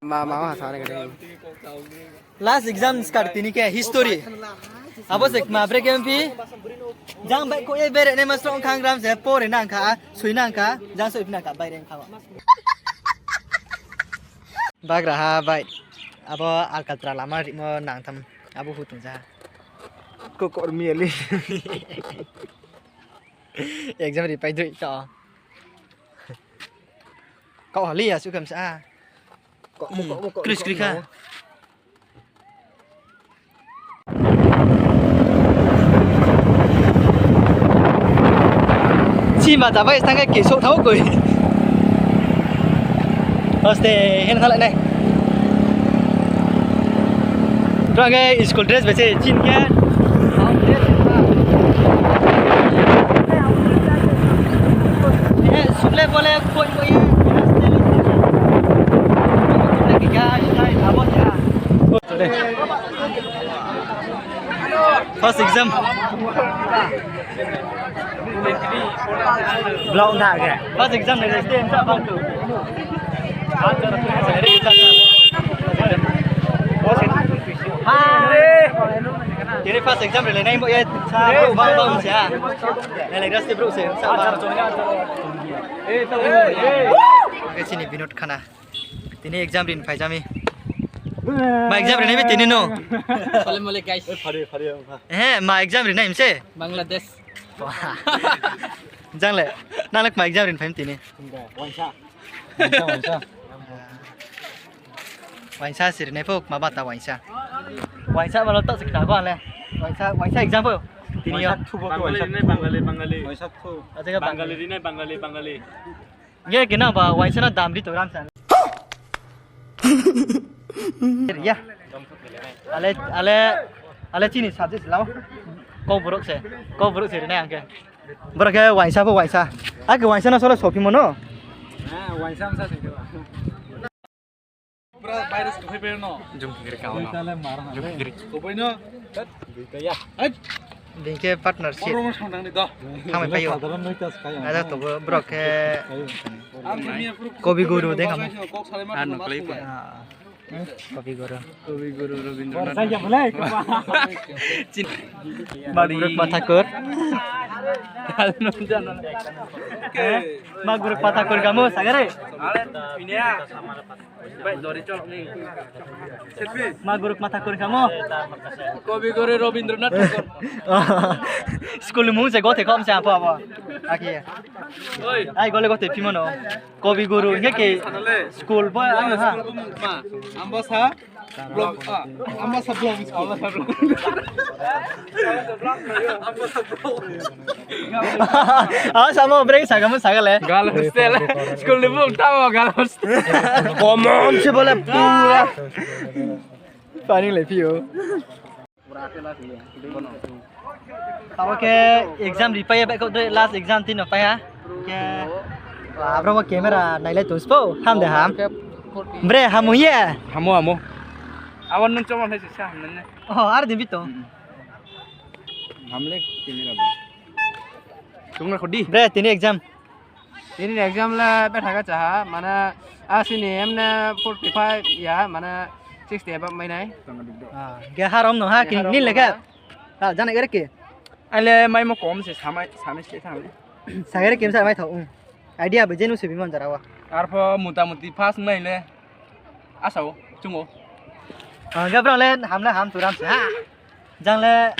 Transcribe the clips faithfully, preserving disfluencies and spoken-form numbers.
Ma, ma, ma, sa, ne, ne. Last exam start tini khe history. Abo se ma break M P. Jang bai ko e bere ne mas rong khang gram se pore nang kha, sui nang kha, jang sui nang kha, bai reng kha. Bagra ha bai. Abo Alcatra lama rimo nang tham. Abo hu tong ja. Kokor mi ali. Exam ri pai dui to. Kau hali ya su kam sa. Kris kri kha. Chima jabai stang ke kesok thau koi. Hoste hen khalai nai. Brang ke school dress bese chin ke. Sule bole koi koi. First exam. Block na ke. First exam ni rest sa bang tu. Tini first exam ri le nai mo ye sa bang bang sa. Nai le rest bro se sa bang. Oke, chini Binod Khana. Tini exam ri ni phai jami. Ma exam ri nai mi tini no? Salam alaikum, guys. He, ma exam ri nai mi se? Bangladesh. Jang le, nang le ma exam ri ni phai mi tini? Waisa. Waisa, waisa. Waisa siri nai pho, ma bata waisa. Waisa malo to sikna ko ale. Waisa, waisa exam pho. Tini yo. Waisa thu bo to waisa. Bangali ri nai Bangali, Bangali. Waisa thu. Acha ke Bangali ri nai Bangali, Bangali. Ye ke na ba waisa na dam ri to ram sa. Ya. Ale, ale, ale chini subject lao. Kau borok se, kau borok se ri nai ang ke. Borok ke waisa pho waisa. Ake waisa na solo sophimo no. Ha, waisa msa se. Pura virus ko phai no. Jum phikri ka no. Jum phikri. Ko bai no. Ya. Ai. Bini khe partnership. Oro mo sang nang ni do. Thanglai pai yo. Ada to borok khe. Ang ni pura Kobi Guru de kamo. Kok salai ma. Ah, no, no, klai pa. Ah. Kobi Guru. Kobi Guru Rabindranath. Chin-, Maguruk Mathakur. Maguruk Mathakur kamu sagare. Maguruk Mathakur kamu. Kobi Guru Rabindranath Tagore. School mung se gothe khom se apo apo. Aki. Ai gole gothe phimo no. Kobi Guru, hingke ke school bo, ah, ha. Ambasa Block, ah, Ambasa Block school. Ambasa Block. Ah, samo break sagamo sagale. Girl hostel. School ni bung tamo girl hostel. Common se bole pura. Pani le pio. Tamo khe exam ri pai ya, back up last exam tini no pai ha. Khe, abro bo camera nailai tong spo, ham de ham. Bre, ham ye? Hamo, hamo. Awan nung choma hai se sa ham ne. Oh, ar din bi tong. Ham le camera ba. Chungna khodi. Bre, tini exam. Tini ni exam le betha khe cha ha, mane, a, sini emne forty five ya, mane, sixty above mai nai. Ah, ge harom no ha, ge kin harom ni no le khe. Ha. Ah, jana gere ke. Ai le mai mo kom se samai, samai se tha. Sagere ke sa mai thau. Idea bo jenu se bimon jara wa. Arpho mota moti pass nai le. Asao, chungo. Ah, ge bro le ham le ham turam se ha. Jang le,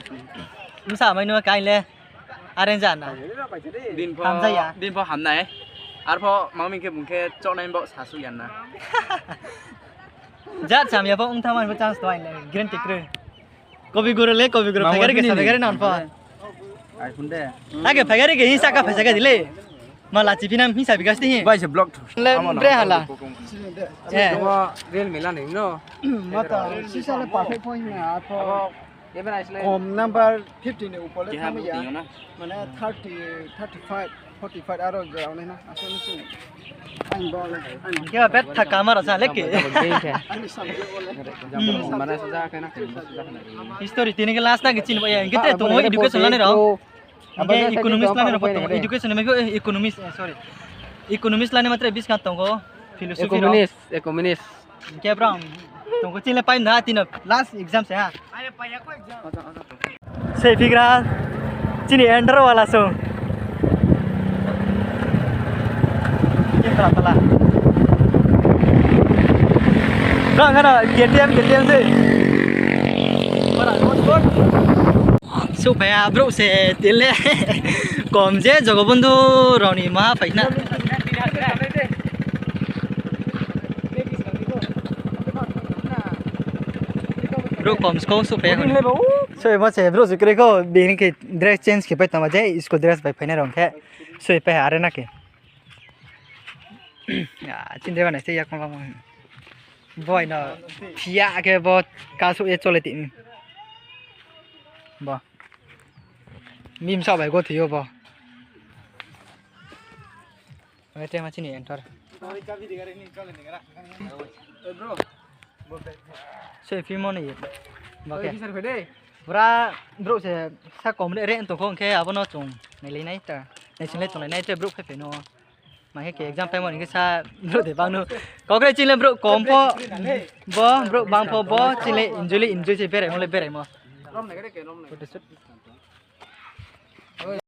msa mai no kai le, arrange na. Din pho, hamjaya. Din pho hamnai. Arpho, mangmi khe bung khe choknai bo sasu yan na. Jat sam ya pho, ung thamai pho chance to ai le, guarantee kre. Kobi Guru le, Kobi Guru, mangmi phagari ke sa phagari nan pho. Ai phun de. Ake phagari ke hisa ka phasa ka dile. Ma lachi phinam hisa bigas ti hi. Bai se block. Le, bre hala. Eh. Real mila ni no. Mata, sisa le perfect point na, arpho. Kom number fifty ni upor le thang ya. Mane thirty, thirty five, forty five aro jora onai na. Asal ni sini. Ang bol. Kya bet tha kamar sa leke. Ani sam bol. Mane suja kena, suja kena. History tini ke last na ke chin ba ya. Kete to education lani rao. Hingke economics lani rao pho tongo. Education ni mai pho, eh, economics, eh, sorry. Economics lani matre biskang tongo. Philosophy rao. Economics, economics. Hing khe brao tongkho chini le pai na tini last exam se ha. Sei phigra chini enter wala song. Brao kheno K T M, K T M sei. Souhphai ya brouh se tile kom je Jogobondhu rao ni maha phai khna. Brouh kom skou souhphai ya. Souhphaimo se brouh se kroi kho, bini khe dress change khe pai tongma je school dress bai phainai rao khe. Souhphai ha are na khe. Chini driver nai se yakhong lamo. Boi no phiya khe bo kasouh ye chole tini. Bo. Mimsa bai gothoi yo bo. Ore tema chini enter. Souhphimo ni. Bo khe. Pura brouh se sa kom re re tongkho hing khe abo no chung nailai nai ta. Naisinglai tonglai nai te brouh phaiphai no. Ma khe khe exam time ni khe sa brouh de bang no. Kau khe chini le brouh kom pho. Bo brouh bang pho bo chini le enjoy le enjoy se beraimo le beraimo.